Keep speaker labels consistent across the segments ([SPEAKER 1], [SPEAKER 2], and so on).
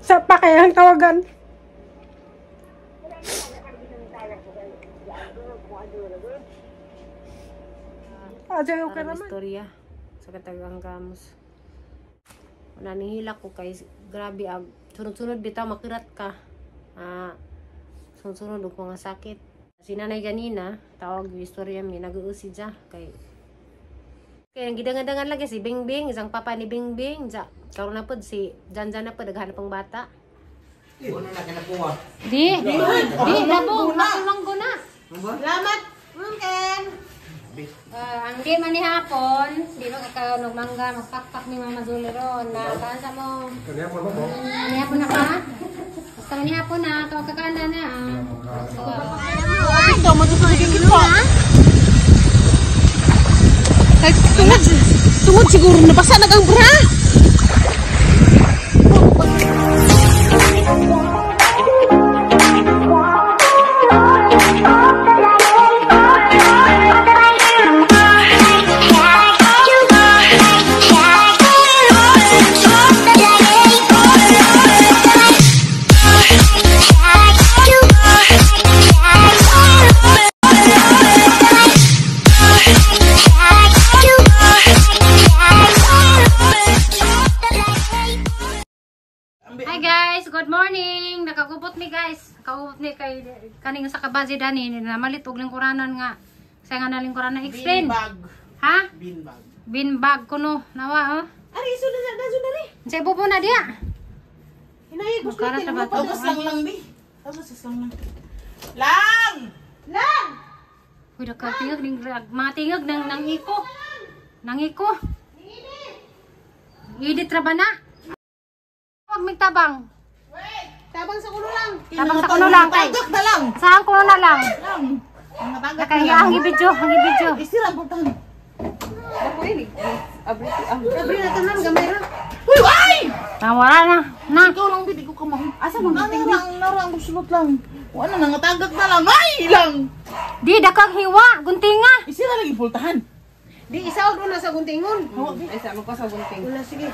[SPEAKER 1] Sa pa kaya ang tawagan. Ajaw ka naman.
[SPEAKER 2] Istorya sa katagang gamos. Nanihila ko kay grabe ag sunod-sunod bitaw makirat ka. Sunod-sunod og mga sakit. Si Nanay ganina tawag yung istorya mi nag-uusi dya kay kay ang gidangan-dangan lagi si Bingbing, isang papa ni Bingbing dya. Karon na pod si Janjan na pod naghanap ang bata.
[SPEAKER 3] Ano na kinakuha?
[SPEAKER 2] Di, di labong, manggo na.
[SPEAKER 4] Salamat, Mungken.
[SPEAKER 2] Ang di man ni hapon, di ba kakaon og mangga, magpakpak ni Mama Zuli ron. Na kaan sa mo. Ni hapon na ka? Basta ni hapon na, kawag kakana na.
[SPEAKER 4] Ito, matutuloy ko. Kahit tungod siguro nabasa na kang bra.
[SPEAKER 2] Hi guys, good morning. Nakagubot mi guys. Nakagubot mi kay kaning sa kabazi dani namalit og lingkuranan nga. Sa nga na lingkuranan explain.
[SPEAKER 4] Beanbag.
[SPEAKER 2] Ha?
[SPEAKER 4] Beanbag.
[SPEAKER 2] Beanbag kuno nawa oh.
[SPEAKER 4] Ari iso na na na ri.
[SPEAKER 2] Unsay bubo na diya?
[SPEAKER 4] Hinay gusto
[SPEAKER 2] Magkarat na ba to?
[SPEAKER 4] Tapos lang lang bi. Tapos lang lang. Lang. Lang.
[SPEAKER 2] Uy, nakatingag ning mga tingag nang nangiko. Nangiko. Idit ra ba na? Wag migtabang.
[SPEAKER 4] Wait, tabang sa kuno lang.
[SPEAKER 2] Tabang sa kuno lang kay.
[SPEAKER 4] Tagak na lang.
[SPEAKER 2] Saan kuno na lang?
[SPEAKER 4] Lang. Tagak na
[SPEAKER 2] Kaya
[SPEAKER 4] lang.
[SPEAKER 2] ang ibidyo, ang ibidyo.
[SPEAKER 4] Isira pultahan. Abri na tanan gamay ra. Uy, ay!
[SPEAKER 2] Tawara na. Na.
[SPEAKER 4] Ikaw lang bi, di ko kamahu. Asa man narang narang sulot lang. Wala na nangatagak na lang. Ay lang.
[SPEAKER 2] Di dakag hiwa, guntinga.
[SPEAKER 4] Isira lagi pultahan.
[SPEAKER 1] Di isaw doon na sa guntingon.
[SPEAKER 5] Ay, sama ko sa gunting.
[SPEAKER 1] Wala sige.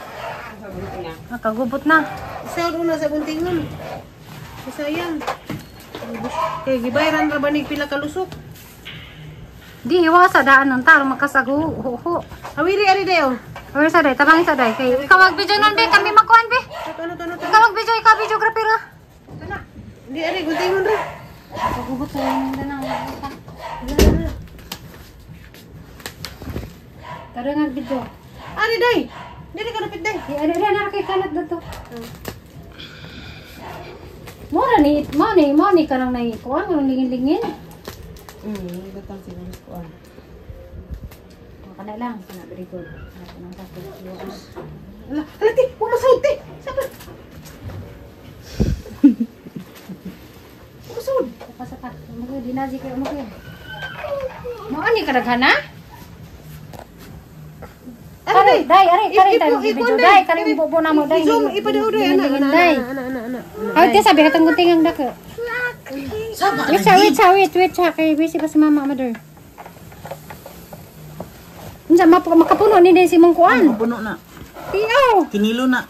[SPEAKER 5] Sa gunting ah.
[SPEAKER 2] Nakagubot na.
[SPEAKER 1] Isaw doon na sa guntingon. Sayang. Kay gibayran ra ba ni pila ka lusok?
[SPEAKER 2] Di hiwa sa daan ng taro makasagu. Ho ho.
[SPEAKER 1] Awiri ari dayo.
[SPEAKER 2] Awiri sa day, tabangin sa day. Kay ikaw mag-video nun be, kami makuan be.
[SPEAKER 1] Ano to ano to?
[SPEAKER 2] Ikaw mag-video, ikaw videographer ah.
[SPEAKER 1] Di ari guntingon ra.
[SPEAKER 2] Nakagubot sa yung na. Tara nga video.
[SPEAKER 1] Ari day. Dili ka dapit day.
[SPEAKER 2] Di ano na kay kanat dito. Mora ni, mo ni, mo ni kanang naikuan, kanang lingin-lingin.
[SPEAKER 5] Batang siguro sa kuan.
[SPEAKER 2] Kana lang, kana very good. Kana nang sakit.
[SPEAKER 1] Ala, ala ti, pumasod ti. Sapa. Pumasod.
[SPEAKER 2] Sapa sapa. Mo dinaji kayo mo kayo. Mo ani kadaghana?
[SPEAKER 1] Ari
[SPEAKER 2] Day, ari, kare tayo video day, kare bubo na mo day.
[SPEAKER 1] Zoom ipadaw day ana ana
[SPEAKER 2] Day.
[SPEAKER 1] ana ana ana.
[SPEAKER 2] Ay, tiya sabi katong gunting ang dako.
[SPEAKER 4] Sama
[SPEAKER 2] Wait sa, wait sa, wait, wait sa kay busy pa si mama mother. Unsa makapuno ni din si mong kuan?
[SPEAKER 4] Puno na.
[SPEAKER 2] Tiyo.
[SPEAKER 4] Kinilo na.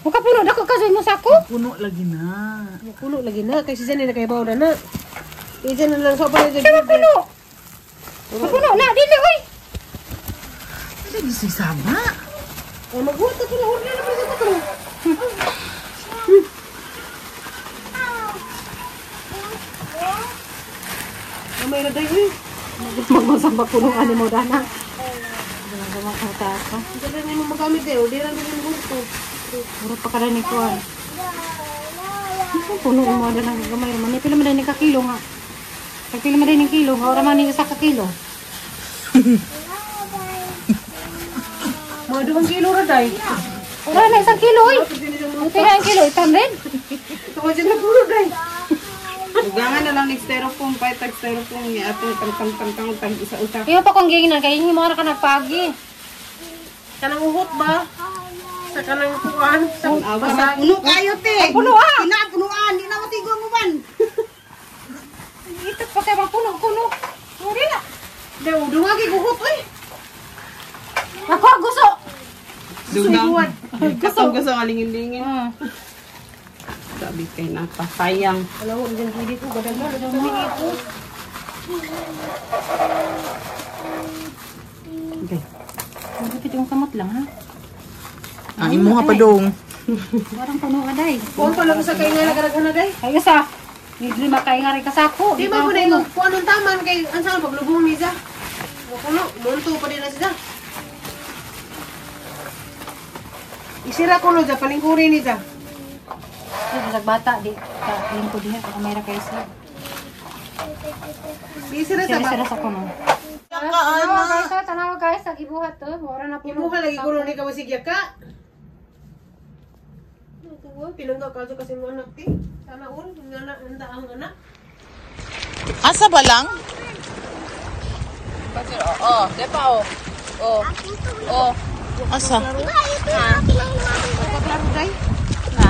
[SPEAKER 2] Makapuno dako ka sa mo sako.
[SPEAKER 4] Puno lagi na.
[SPEAKER 1] Puno lagi na kay si Zen na kay bawo na na. Kay Zen na lang so pa na
[SPEAKER 2] Siya mapuno. Mapuno na dili oy.
[SPEAKER 4] Hindi si sama.
[SPEAKER 1] Oh, maghuot ko na order na pa sa patro. Mamay na day uy.
[SPEAKER 2] Magmasamba kuno ani mo dana. Gumagawa ka taas ka.
[SPEAKER 1] Hindi na mo magamit eh. Di ra din gusto.
[SPEAKER 2] Mura pa ka ni kuan. Puno mo na lang gamay man. Pila man ni ka kilo nga. Pila man ni kilo nga ora man ni isa ka kilo.
[SPEAKER 1] Mga 2 kilo ra day.
[SPEAKER 2] Ora na 1 kilo oy. Pila ang kilo 800.
[SPEAKER 1] Tungod na puno day.
[SPEAKER 5] Dugangan na lang ni styrofoam, pa tag styrofoam ni atong tang tang tang tang tang isa-usa.
[SPEAKER 2] Iyo pa kong giingnan kay himo ra ka nagpagi.
[SPEAKER 1] Kanang uhot ba? Sa kanang kuan sa
[SPEAKER 5] Basta
[SPEAKER 4] Puno kayo te.
[SPEAKER 2] Puno ah.
[SPEAKER 4] Pinapunuan, di na matigo mo ban.
[SPEAKER 2] Itot pa kay puno kuno. Uri na.
[SPEAKER 1] Daw dungagi guhot oy.
[SPEAKER 2] Ako gusto.
[SPEAKER 5] Dugang. Kusog gusto nga lingin-lingin. Sabi kay napasayang.
[SPEAKER 1] Wala ko dyan pwede ko. Gadagan. Wala ko.
[SPEAKER 5] Okay.
[SPEAKER 2] Magapit yung kamot lang ha.
[SPEAKER 4] Ang imuha pa dong.
[SPEAKER 2] Parang puno ka day.
[SPEAKER 1] Kuan pa lang sa kay nga nagaraghan na day.
[SPEAKER 2] Ay sa. Medyo makain nga rin kasako.
[SPEAKER 1] Di ba ko na yung kuan ang taman kay ang saan paglubong ni sa. Kuno, monto pa din na siya. Isira ko no ja palingkuri ni ja.
[SPEAKER 2] Ay, bata di ka lingkod diha ka kamera kay sa.
[SPEAKER 1] Isira sa
[SPEAKER 2] Sira
[SPEAKER 1] ba.
[SPEAKER 2] sa kuno.
[SPEAKER 4] Tanawa
[SPEAKER 2] guys, tanawa guys, sa gibuhat to. Wala na puno.
[SPEAKER 1] Imuha lagi kuno ni ka masigya ka. Tuwa, pilangga ka kasi mo anak ti. Sana all, nga na anda ang anak.
[SPEAKER 4] Asa ba lang? Oh, di pa oh. Oh. Oh. Asa?
[SPEAKER 1] Klaro day. Na.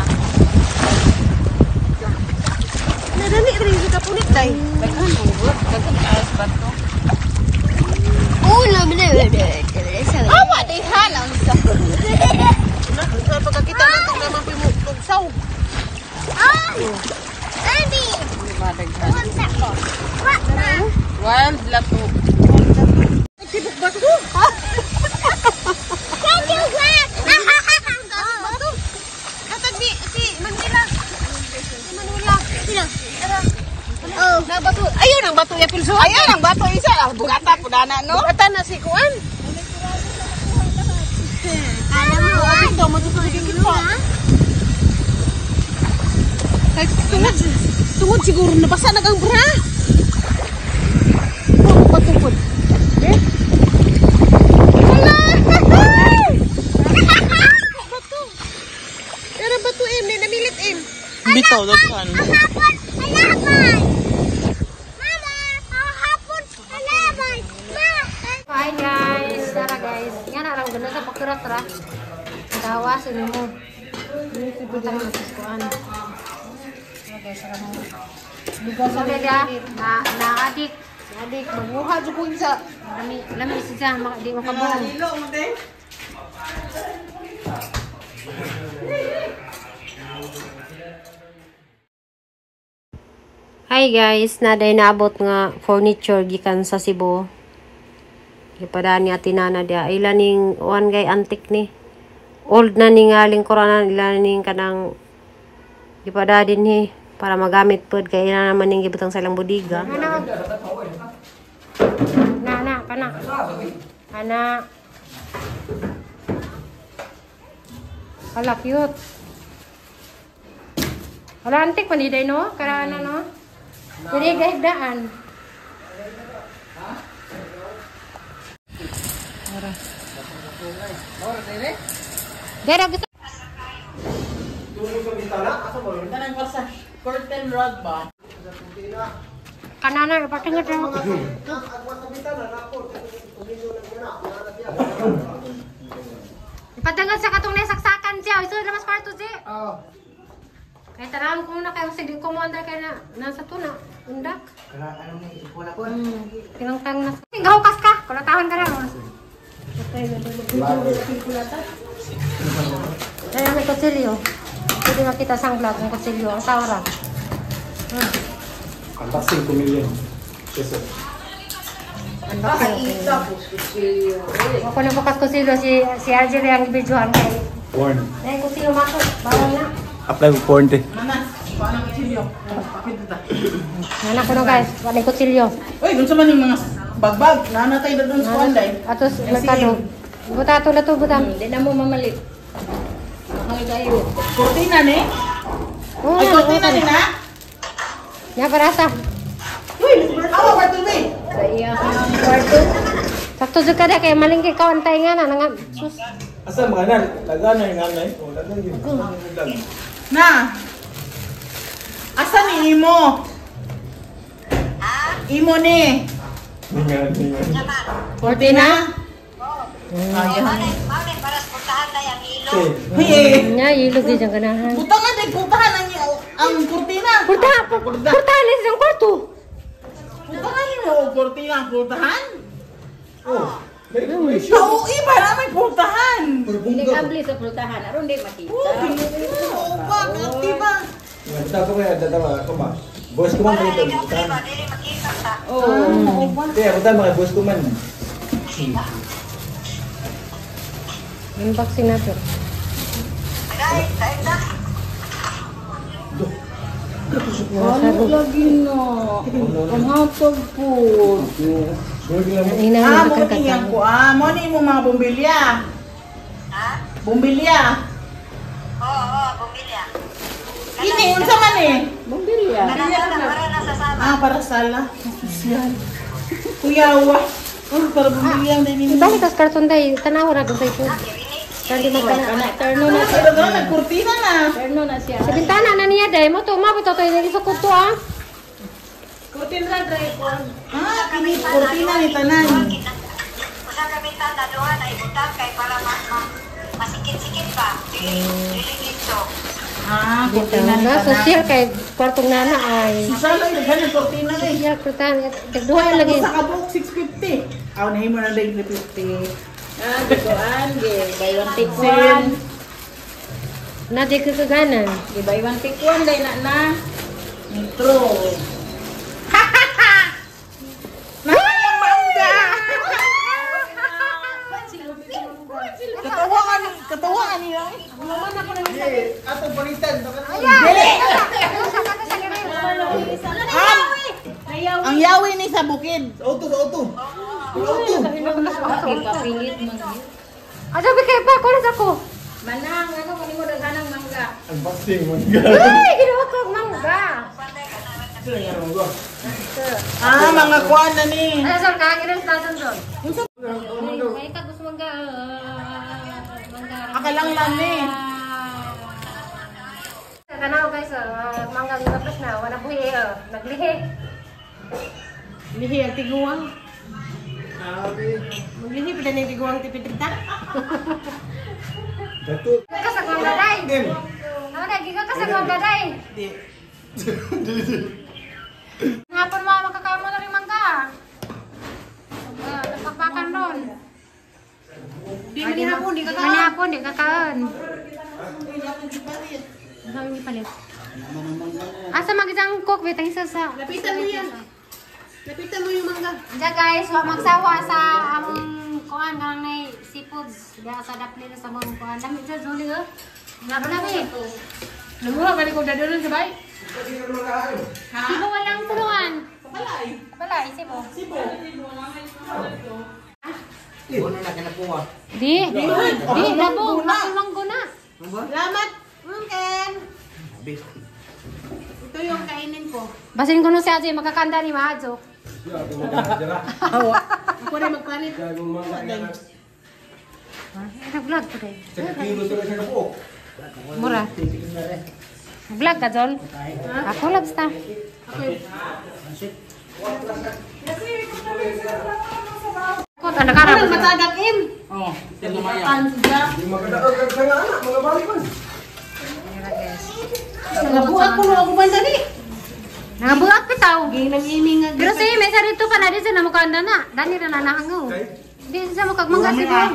[SPEAKER 1] Nadali rin sa kapunit day.
[SPEAKER 4] Awa di halang sa.
[SPEAKER 1] Na, sa pagkakita na itong naman pimugsaw.
[SPEAKER 5] Wild lato.
[SPEAKER 1] Tibok ba ito? Katag ni si Manila. Si Manuela. Sino? Oh, na bato. Ayun ang bato ya pilso.
[SPEAKER 4] Ayun ang bato isa. Ah, bugata po dana no.
[SPEAKER 1] Bugata na si Kuan. Alam mo, ito matutuloy din kita. Kay tungod siguro nabasa na kang bra. Oh, patungkod. Eh? Wala! Bato. Pero bato em, namilit em.
[SPEAKER 4] Bitaw daghan.
[SPEAKER 2] Hi guys, tara guys. Nga na lang ganda sa pakurat ra. Dawa sa nimo. Punta ka sa kuan. Guys, sara mo. Na na adik.
[SPEAKER 1] Adik, mamuha jud ko sa
[SPEAKER 2] Lami lami siya di makabuong. Hi guys, naday naabot nga furniture gikan sa Cebu. Gipadaan ni Ate Nana dia. Ila ning uan gay antik ni. Old na ni nga lingkuranan ila ning kanang gipada din ni para magamit pod kay ila naman ning gibutang sa ilang budiga. Na na kana. Ana. Hala cute. Hala antik man di no? Karana no? Dili gahigdaan. Dara gusto.
[SPEAKER 4] Tanang sa curtain rod ba?
[SPEAKER 2] Kanana ipatingat ra. Ipatingat sa katong nasaksakan siya. Iso lamas kwarto si.
[SPEAKER 3] Oo.
[SPEAKER 2] Kaya tanawon ko muna kayo sige ko mo andar kay na nasa tuna. Undak.
[SPEAKER 3] Kaya ano ni ipon ako.
[SPEAKER 2] Tinangtang na. Gahukas ka. Kulatahon ka na. Ayan, may kutsilyo. Pwede makita sa vlog ang kutsilyo. Ang sawra.
[SPEAKER 6] Unboxing 2 million peso.
[SPEAKER 2] Unboxing. Ako na bukas kutsilyo. Si RJ lang ang videohan kay.
[SPEAKER 6] Porn.
[SPEAKER 2] Ay, kutsilyo mako. Bawal na.
[SPEAKER 6] Apply ko porn te.
[SPEAKER 4] Mana, paano ang kutsilyo? Pakita ta.
[SPEAKER 2] Nana ko na guys. Wala yung kutsilyo.
[SPEAKER 4] Uy, dun sa man yung mga bagbag. Nanatay na dun sa kuanday.
[SPEAKER 2] Atos, merkado. Buta ato na to, buta.
[SPEAKER 5] Hindi na mo mamalit. Mahal kayo.
[SPEAKER 4] Kurtina ni?
[SPEAKER 2] Oo,
[SPEAKER 4] Ay, kurtina ni na?
[SPEAKER 2] Ya, parasa.
[SPEAKER 4] Uy, awa ba ito ni?
[SPEAKER 5] Sa iya kwarto.
[SPEAKER 2] Sakto jud ka da kay malingki ka antay nga na nga. Sus.
[SPEAKER 6] Asa mga nan? Lagan na yung nanay. Oh, lagan yun.
[SPEAKER 4] Na! Asa ni imo? Imo ni?
[SPEAKER 6] Ningan, ningan.
[SPEAKER 4] Kurtina? Hey,
[SPEAKER 2] Nya ilog di jang ganahan.
[SPEAKER 4] Puta nga din, putahan ang kurtina.
[SPEAKER 2] Kurta, kurta alis ang kwarto.
[SPEAKER 4] Putahan mo, kurtina, putahan.
[SPEAKER 6] Oh.
[SPEAKER 4] Oo, iba na may pultahan.
[SPEAKER 5] Nag-abli sa pultahan aron di makita.
[SPEAKER 4] Oo ba, diba?
[SPEAKER 6] Ako kaya dadawa ako ba. Boss ko man dito.
[SPEAKER 5] Oo.
[SPEAKER 6] Kaya ako tama boss ko man.
[SPEAKER 2] Unboxing natin.
[SPEAKER 5] Ano lagi na? Ang hatag po.
[SPEAKER 4] Ah, mo ni yang ko. Ah, mo ni mo mga bumbilya. Ha? Bumbilya. Oo, bumbilya. Ini unsa man eh?
[SPEAKER 5] Bumbilya.
[SPEAKER 4] Ah, para sala. Social. Kuyawa. Oh, para bumbilya ang din.
[SPEAKER 2] Ibalik kas karton day, tanaw ra sa ito. Kandi magkana.
[SPEAKER 5] Kana turno na.
[SPEAKER 4] Ano ba nagkurtina na?
[SPEAKER 5] Turno na siya.
[SPEAKER 2] Sa bintana na niya day mo to mabot to dili sa kuto ah.
[SPEAKER 4] Ah, kini kurtina ni tanan.
[SPEAKER 7] Usa ka bintana duha na ibutang kay para masikit-sikit pa. Dili dili dito.
[SPEAKER 4] Ah, kurtina ni
[SPEAKER 2] Na
[SPEAKER 4] tanan.
[SPEAKER 2] social kay kwartong nana ay.
[SPEAKER 4] Susala daghan ang kurtina eh.
[SPEAKER 2] Social kurtan duha lagi.
[SPEAKER 4] Sa kabuk 650. Aw nahimo na dai 350.
[SPEAKER 5] Ah, gikuan, gi buy one take one.
[SPEAKER 2] Na di ka kaganan.
[SPEAKER 5] Gi buy one take one day na na.
[SPEAKER 4] Metro. Nahayang mangga. Katawaan, katawaan niya.
[SPEAKER 3] Atong palitan.
[SPEAKER 4] Dili. Ang yawi ni sa bukid.
[SPEAKER 3] Sa auto, sa auto. Sa auto.
[SPEAKER 5] Papilit man.
[SPEAKER 2] Asa ba kay pa kulas ako.
[SPEAKER 5] Manang ano kanimo daghanang mangga.
[SPEAKER 6] Unboxing man.
[SPEAKER 2] Ay, ginawa ko mangga.
[SPEAKER 4] Ah, mga kuan na ni.
[SPEAKER 2] Ano sir, kahangirin sa natin doon. Ay, kagos mangga. Mangga.
[SPEAKER 4] Akalang lang ni.
[SPEAKER 2] Tanaw guys, mangga gipapres na, wala buhi, naglihi.
[SPEAKER 1] Lihi ang tiguang. Maglihi pa na yung tiguang tipidrita.
[SPEAKER 6] Dato.
[SPEAKER 2] Kasag mangga day. Ano na, giga kasag mangga day. Hapon mo, makakamo na rin mangga. Napakpakan ron.
[SPEAKER 1] Di man hapon, di ka
[SPEAKER 2] Mani hapon, di kakaon. Ang gipalit. Asa mag-isang cook, bitang isa sa...
[SPEAKER 1] Lapitan mo yan. Lapitan mo yung mangga.
[SPEAKER 2] Diyan guys, wa magsawa sa among kuan kanang nay seafoods. Diya sa dapli na sa among kuan. Dami dyan, Julie oh. Lami.
[SPEAKER 1] Namura ka ko dadalon sa bay.
[SPEAKER 2] Sibo walang tulungan. Balay. Balay, sibo.
[SPEAKER 3] Ano na kinakuha?
[SPEAKER 2] Di. Di, labong. Manggo na.
[SPEAKER 1] Salamat. Ken. Ito yung kainin ko.
[SPEAKER 2] Basin ko no si Ajay, makakanda ni Maajo.
[SPEAKER 1] Ako rin magpalit.
[SPEAKER 2] Nag-vlog ko tayo.
[SPEAKER 6] Sa kilo sa kabuok.
[SPEAKER 2] Mura. Vlog ka, Jol? Ako, labsta. Kot, ano ka
[SPEAKER 1] Ano matagak im?
[SPEAKER 4] Oh,
[SPEAKER 6] Di magkadaog kag sa anak, mga balik man.
[SPEAKER 1] Nagabuhat ko ako banda ni.
[SPEAKER 2] Nangabuhat bitaw.
[SPEAKER 1] Ginang ini nga.
[SPEAKER 2] Pero si may sarito pa na di sa namukanda na. Dani ra na nahangaw. Di sa mukag mangga si Boy.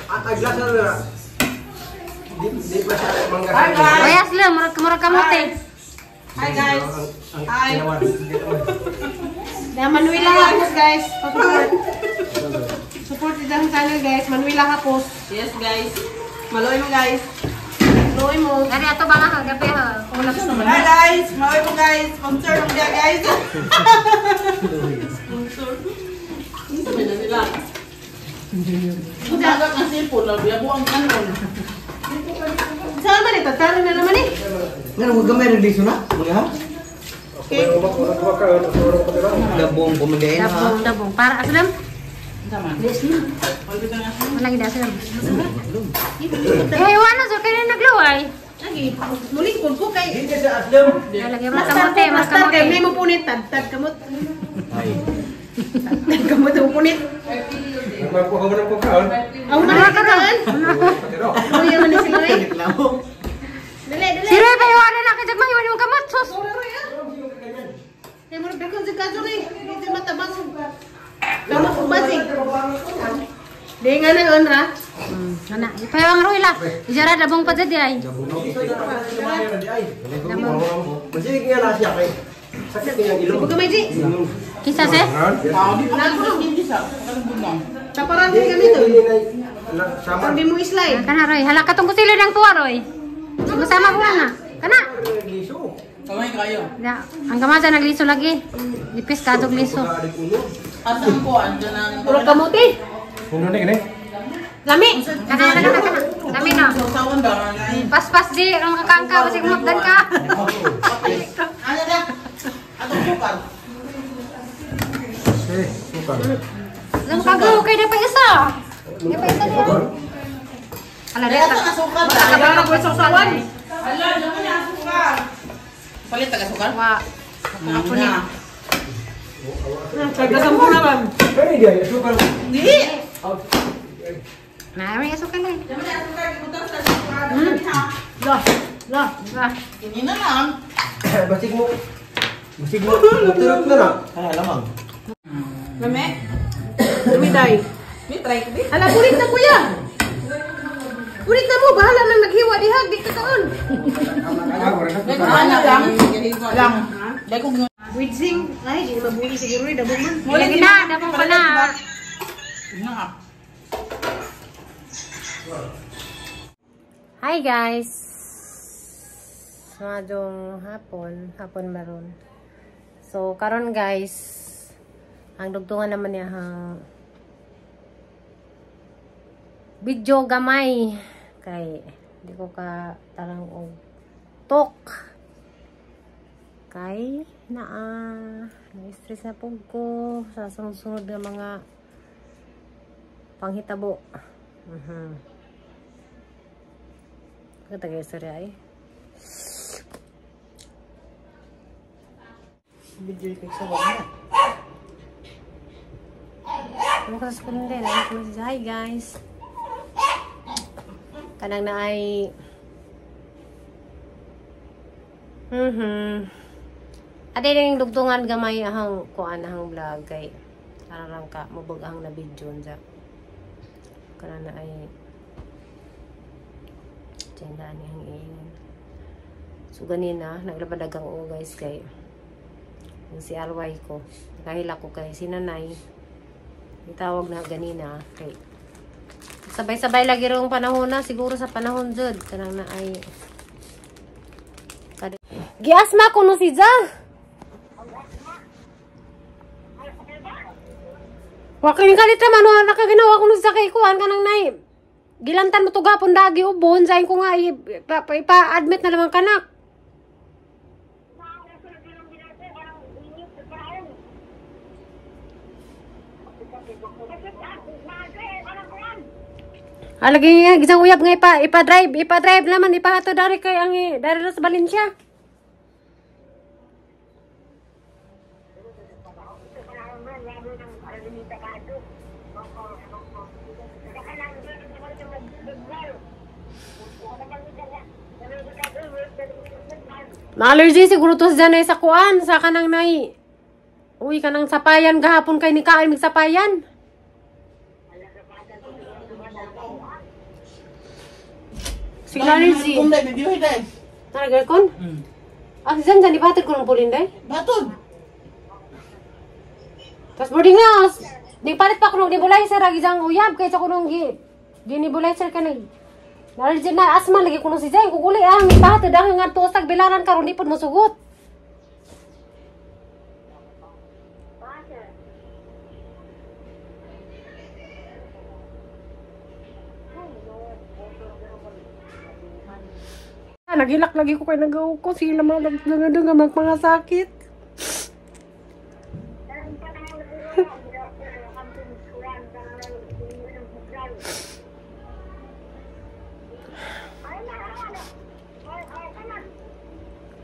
[SPEAKER 3] Ang glass na na. Di pa siya mangga.
[SPEAKER 4] Hi guys.
[SPEAKER 2] Bayas lang, murag murag kamote.
[SPEAKER 4] Hi guys. Hi.
[SPEAKER 1] Na Manuela Hapos guys. Pa-support. Support din ang channel guys. Manuela Hapos.
[SPEAKER 5] Yes guys. Maloy mo guys.
[SPEAKER 1] Loy mo.
[SPEAKER 2] Dani ato ba nga gabi ha.
[SPEAKER 4] Hi guys. Maloy mo guys. Sponsor mo dia guys.
[SPEAKER 5] Sponsor. Unsa man na sila?
[SPEAKER 4] Dagat ang sipon, labo ang kanon.
[SPEAKER 1] Saan man ito? Taro na naman eh.
[SPEAKER 3] Nga nang gamay release na? Mga ha? Labong kumandain ha.
[SPEAKER 2] Dabong, dabong. Para aslam. Wala gid aslam. Eh, wala so kay nagluway.
[SPEAKER 1] Lagi. Muling ko kay.
[SPEAKER 3] Hindi sa aslam.
[SPEAKER 2] Lagi mas kamote, mas
[SPEAKER 1] Master kay
[SPEAKER 2] kamote.
[SPEAKER 1] may mo punit tad kamot.
[SPEAKER 3] Ay.
[SPEAKER 1] Tad kamot ang punit.
[SPEAKER 6] Magkuha ka ng pagkaon.
[SPEAKER 1] Ang mga kakaan.
[SPEAKER 6] Patiro.
[SPEAKER 1] Kuya man ni si Roy. Dali, dali.
[SPEAKER 2] Si Roy ba wala na kay jagmay wala kamot sus.
[SPEAKER 1] Kay mo dakon si Kajo ni. Di matabang. Kamot ug basig.
[SPEAKER 2] hila. Ijara dabong pa jud ay.
[SPEAKER 3] Masig nga na siya kay sakit niya ilong.
[SPEAKER 1] Gamay di.
[SPEAKER 2] Kisa se?
[SPEAKER 1] Taparan din kami to.
[SPEAKER 3] Sama.
[SPEAKER 1] Hindi mo i-slide.
[SPEAKER 2] Kana Roy, hala katong kusilo ng tuwa Roy. Sama ko na. Kana.
[SPEAKER 4] Kamay kayo.
[SPEAKER 2] Ya, ang gamay nagliso lagi. Ipis kadog liso.
[SPEAKER 4] Asan ko andiyan ang
[SPEAKER 1] Puro kamote.
[SPEAKER 3] Puno na gani.
[SPEAKER 1] Lami.
[SPEAKER 2] Kana kana kana. Lami na. Paspas di ang makakangka basig mutdan ka.
[SPEAKER 4] Ano na? Atong sukar.
[SPEAKER 3] Eh, sukar.
[SPEAKER 2] Lam kagaw kay dapat isa. Dapat isa niya. Ala
[SPEAKER 4] Kaya ito asukar.
[SPEAKER 1] Kaya ko sa sawan.
[SPEAKER 4] Ala, naman na asukar. Palit taga sukar?
[SPEAKER 2] Wa.
[SPEAKER 4] Ako na.
[SPEAKER 1] Taga sampu na ma'am.
[SPEAKER 3] Kani dia asukar.
[SPEAKER 4] Di.
[SPEAKER 2] Na, may asukar na.
[SPEAKER 4] Naman na asukar, ibutang sa asukar.
[SPEAKER 1] La, la.
[SPEAKER 2] Wa.
[SPEAKER 4] Kini na lang.
[SPEAKER 3] Basig mo. Basig mo. Turok na na. Ay, lamang.
[SPEAKER 1] Lami. Lami day.
[SPEAKER 4] May try ko bi.
[SPEAKER 1] Ala, purit na kuya. Purit na mo, bahala nang naghiwa diha, di ka kaon.
[SPEAKER 4] Ano lang? Lang. Dai ko
[SPEAKER 1] With sing, ay di mabuli siguro ni dabong man.
[SPEAKER 2] Lagi na, dabong pa na. Hi guys. Madong hapon, hapon maron. So karon guys, ang dugtungan naman niya ang video gamay kay di ko ka tarang og talk kay naa na-stress na pug ko sa sunod-sunod nga mga panghitabo. Katagay istorya ay.
[SPEAKER 4] Video kay sa wala.
[SPEAKER 2] Ano ka sa school din? Hi guys. Kanang na ay Ate ning dugtungan gamay ahang kuan ahang vlog kay aron lang ka mubag ahang na video unsa. Kanang na ay tiyandaan niyang iingon. So ganina naglabad dagang o guys kay yung si RY ko. Nakahila ko kay si nanay. Itawag na ganina kay sabay-sabay lagi rong panahon na siguro sa panahon jud kanang na ay giasma ko no si Ja. Wa kay kalit man wala ka ginawa ko no sa kay kuan kanang nay. Gilantan mo to gapon dagi ubon sain ko nga ipa-admit na lamang kanak. Alagi gisang uyab nga ipa-drive naman ipahato dari kay ang dari sa Valencia. Ma-allergy siguro to sa sa kuan sa kanang nay. Uy kanang sapayan gahapon kay ni kain mig sapayan. Sige allergy.
[SPEAKER 4] Kung dai bibiyoy dai.
[SPEAKER 2] Tara kon. Ah diyan dyan ipahatid ko ng pulin dai.
[SPEAKER 4] Batod.
[SPEAKER 2] Tas boarding house. Di palit pa kuno nebulizer agi jang uyab kay sa kunong gi nebulizer kanang allergy na asma lagi kuno si Zeng kuguli ang ipahatid ang ngadto sa bilaran karon di pud mosugot. Nagilak lagi ko kay nagaw ko sila mga nagdunga mga sakit.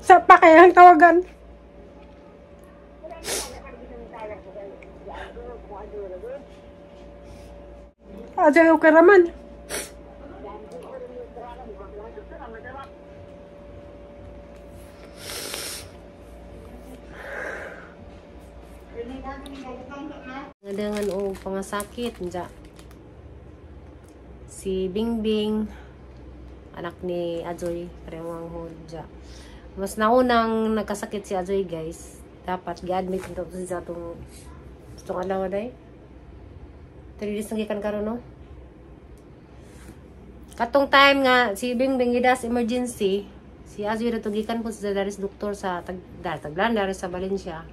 [SPEAKER 2] Sa pa kaya ang tawagan. Aja okay raman. Ngadangan o pangasakit nja. Si Bingbing Anak ni Ajoy, parehong manghod ja. Mas naunang nagkasakit si Ajoy, guys. Dapat gi-admit nito sa atong itong adlaw day. 3 days nang gikan karon, no. Katong time nga si Bingbing gidas emergency, si Ajoy na gikan po sa daris doktor sa Taglan, daris sa Valencia.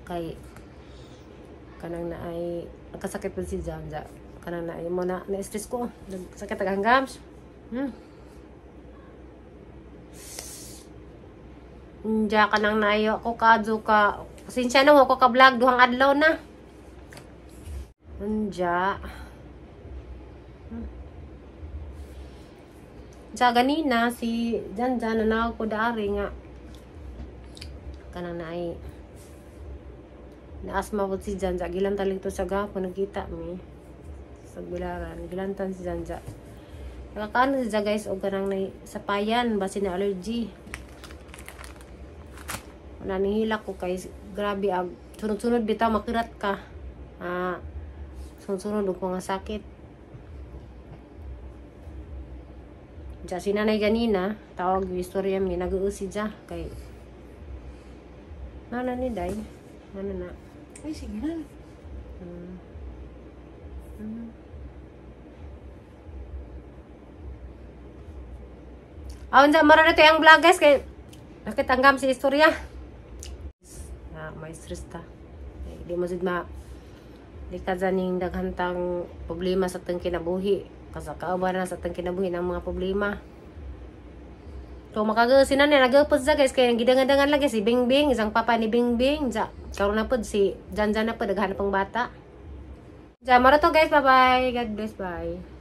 [SPEAKER 2] Kay kanang na ay nagkasakit po si Jan ja. Kanang na ay mo na na-stress ko. Nagsakit ang gams. Diya ka nang nayo ako kadyo ka. Pasensya na ako ka vlog duhang adlaw na. Diya. Diya ganina si Jan Jan na ko daari nga. Kanang naay naasma ko si Jan Jan. Gilantan lang to sa gapon nagkita mi. Sa bilaran gilantan si Jan Jan. Nakakaano si Jan guys og kanang nay sapayan basi na allergy. Wala nihilak ko kay grabe ag sunod-sunod bitaw makirat ka. Sunod-sunod og mga sakit. Diya si nanay ganina, tawag istorya mi nag-uusi dya kay nana ni day. Ano na?
[SPEAKER 4] Ay, sige na.
[SPEAKER 2] Ah, unsa mara na to ang vlog guys kay nakitanggam si istorya. May stress ta. Di mo jud ma di ka dyan daghantang problema sa atong kinabuhi. Kasi kauban na sa atong kinabuhi ng mga problema. So makagasi na niya, nagapod sa guys kay gidangan-dangan lagi si Bingbing, isang papa ni Bingbing, ja karon na pod si Jan Jan na pod naghanap ang bata. Ja mara to guys, bye bye. God bless, bye.